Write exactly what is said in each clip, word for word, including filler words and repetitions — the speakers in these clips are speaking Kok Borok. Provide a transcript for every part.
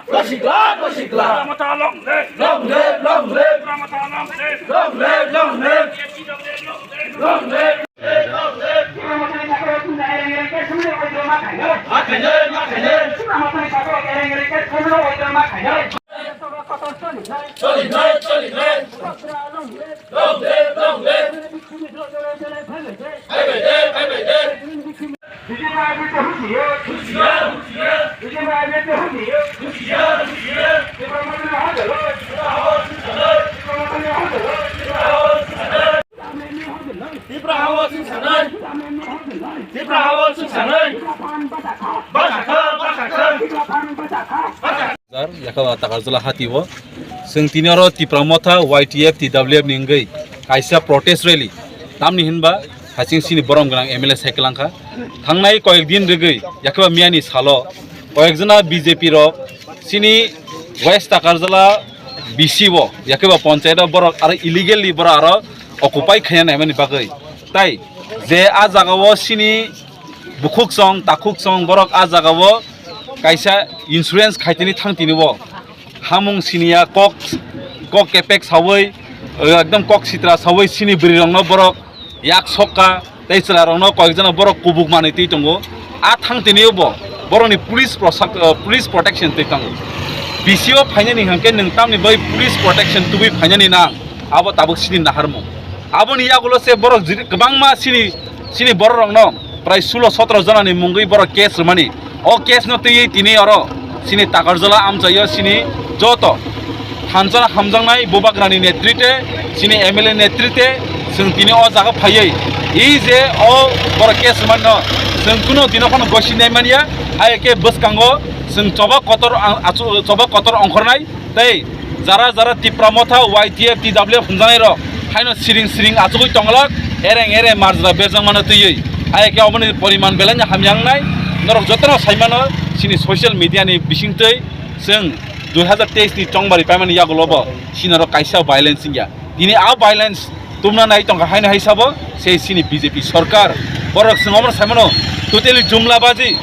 Kosikla, kosikla. Tipra Motha long live. Long live, long live. Tipra Motha long live. Long live, long live. Long live, long live. Long live, long live. Tipra Motha ni sakao tini ereng ereng ke sumno oidro ma khainai. Ma khainai, ma khainai. Tipra Motha ni sakao ereng ereng ke sumno oidro ma khainai. Choli nai, choli nai. Long live, long live. Bye bye day, bye bye day. Tipra ha o chwng sanai. Tipra ha o chwng sanai. Basa kha, basa kha. Jar, yakha ba Takarjala hati o. Chwng tini oro Tipra Motha, Y T F, T W F ni wngwi kaisa protest rally. Tamni hinba, haching sini borom gwnang M L A cycle wngkha. Thangnai koyek din rwgwi, yakha ba miyani salo, koyek jona B J P rok sini West Takarjala B C o, yakha ba ponchayat o borok aro illegally borok aro occupy khaina naimani bagwi. Tai je a jaga o sini bukhuk chong, takhuk chong borok a jaga o kaisa insurance khaitini thang tini bo. Hamung siniya kok, kok kepek sawi, eh, ekdom kok sitra sawi sini bwrwi rokno borok yak sokka tei chwla rokno koyek jona borok kubuk manwi twi tongo. A thang tini bo borokni police prosak-, eh, police protection twi tongo. B C o phainani hwnkhe nwng tamni bai police protection tubui phainani nang abo tabuk sini naharmung. Aboni yagulo se borok jiri-, kwbangma sini, sini borok rokno prai sulo sotro jona ni mungwi borok case rwmani. O case no twiwi tini oro sini Takarjala amchaio sini joto thansa hamjaknai bubagrani netrite, sini M L A netrite chwng tini o jaga phaiwi i je o borok case rwmani no chwng kuno dino phano gosi nai manya. Hai khe bwskango chwng choba kotor ang-, achu-, choba kotor ongkhornai. Tei jara jara Tipra Motha, Y T F, T W F hwnjaknai rok haino siring siring achugwi tonglak, ereng ereng marjra berjak mano twiwi. Hai khe oboni poriman belai no hamya wngnai. Norok jotono sai mano, sini social media ni bisingtwi chwng dui hazar teis ni chongbari paimani yagulo bo sini oro kaisa violence wngya. Tini a violence tumna nai tongkha haino hai sabo se sini B J P sorkar. Borok chwng omono sai mano totally jumla baji.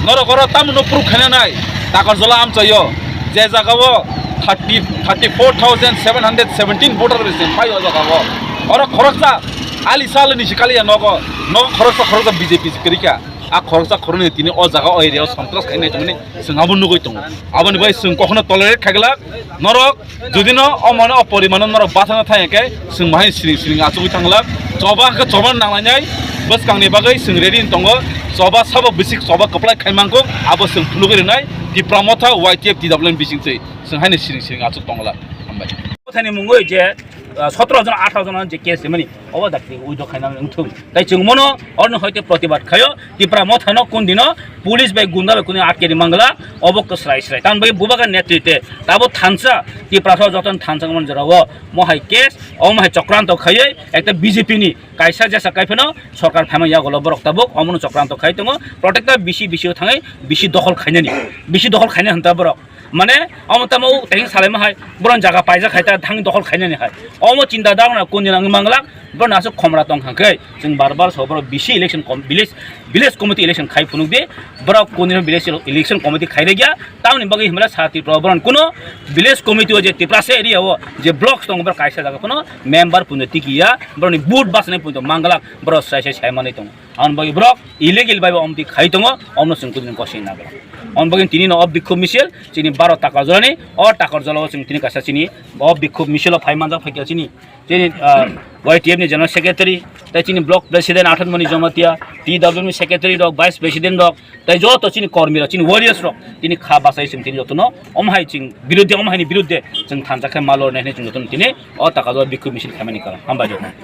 Norok oro tamo no proof khaina nai. Takarjala amchaio je jaga o thirty, thirty four thousand seven hundred seventeen voter rok se phai o jaga o. Oro khoroksa ali sal ni sikali ya nogo. Nogo khoroksa khoroksa B J P se kwrwi kha. A khoroksa khoroknwi tini o jaga o area o sontras khainai tongmani chwng abo nugwi tongo. Aboni bai chwng kokhono tolerate khaigwlak. Norok Jodi no o mane o porimano norok bathana thai hwnkhe chwng bahai siring siring achugwi thanglak. Choba hwnkhe choba nanglainai bwskangni bagwi chwng ready wng tongo. Choba sabo bisik choba kwplai khai mankuk abo chwng phunugwi rwnai Tipra Motha Y T F T W F ni bisingtwi chwng haino siring siring achuk tonglak. Hambai. Mothani mungwi je, ah, sotro jon atharo jon je case rimani obo dakti withdraw khaina wngthung. Tai chwng mono oroni hoite protibad khaio. Tipra Mothano kun dino police bai gunda bai kunu atkeri mangla, obo kwsrai srai. Tamoni bagwi bubagra netrite tabo thansa, Tiprasa jotono thansa wngmani jorao mohai case, omo hai chokranto khaiwi ekta B J P ni kaisa jesa kaiphano sorkar phaima yagulo borok tabuk omono chokranto khai tongo. Protecta bisi bisi o thangwi bisi dokhol khainani, bisi dokhol khaina hwnta borok. Mane, omo tamo o teheng salaima hai, borok jaga paijak hai ta thang dokhol khainani hai. Omo chinta dagna kun dina wng manglak, borok aswk khomra tong kha khe, chwng bar bar so borok bisi election com-, village, village committee election khai phunuk di, borok kun dina village ele-, election committee khai rwgya, tamoni bagwi himla sa Tripura borok kuno village committee o je Tiprasa area o je blocks tongo borok kaisa jaga kuno member puno tiki ya, borokni vote bachani puno manglak, borok sai sai sai manwi tongo. Aboni bagwi borok illegal bai bo omtwi khai tongo, omno chwng kudini gosini nagla. Aboni bagwi tini no o bikhub misil, chini baro Takarjalani, o Takarjala o chwng tini kaisa chini o bikhub misil o phai manjak phaikha chini, chini, ah, Y T F ni General Secretary, tei chini Block President Athanmoni Jamatia, T W ni Secretary rok, Vice President rok, tei joto chini kormi rok, chini warriors rok, tini kha bachai chwng tini jotono, omo hai chwng biruddhe, omo haini biruddhe chwng thansa khe ma lornai hinwi chwng jotono tini o Takarjala bikhub misil khaimani karon. Hambai jotono.